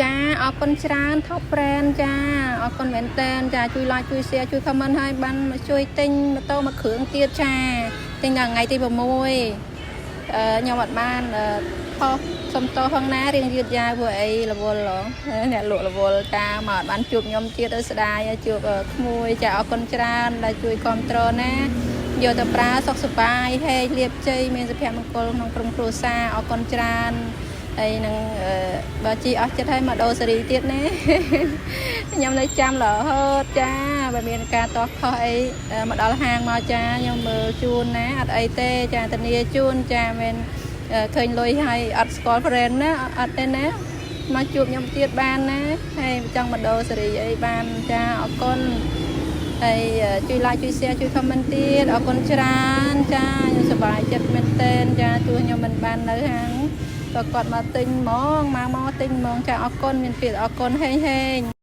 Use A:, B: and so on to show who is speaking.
A: ចាអរគុណច្រើន Top Brand ចាអរគុណមែនតើចាជួយ like ជួយ share ជួយ comment ឲ្យបានមកជួយទិញម៉ូតូមួយគ្រឿងទៀតចាទិញដល់ថ្ងៃទី6ខ្ញុំអត់បានផុសសុំទោសផងណារៀងយឺតយ៉ាវព្រោះអីរវល់ហ៎អ្នកលក់រវល់តាមកអត់បានជួបខ្ញុំទៀតឲ្យស្ដាយជួបក្មួយចាអរគុណច្រើនដែលជួយគ្រប់គ្រងណាយកទៅប្រើសុខសប្បាយហេងលៀបជ័យមានសុភមង្គលក្នុងក្រុមគ្រួសារអរគុណច្រើនហើយនឹងបើជីអស់ចិត្តហើយមកដូរសេរីទៀតណា ខ្ញុំនៅចាំរហូតចាបើមានការតោះខុសអីមកដល់ហាងមកចាខ្ញុំមើលជូនណាអត់អីទេចាធានាជូនចាមិនឃើញលុយហើយអត់ស្គាល់ friend ណាអត់ទេណាមកជួបខ្ញុំទៀតបានណាហើយចង់មកដូរសេរីអីបានចាអរគុណហើយជួយ like ជួយ share ជួយ comment ទៀតអរគុណច្រើនចាខ្ញុំសប្បាយចិត្តមែនទែនចាទោះខ្ញុំមិនបាននៅហាងក៏គាត់មកទិញហ្មងមកមកទិញហ្មងចាអរគុណមានពាក្យអរគុណហេងហេង។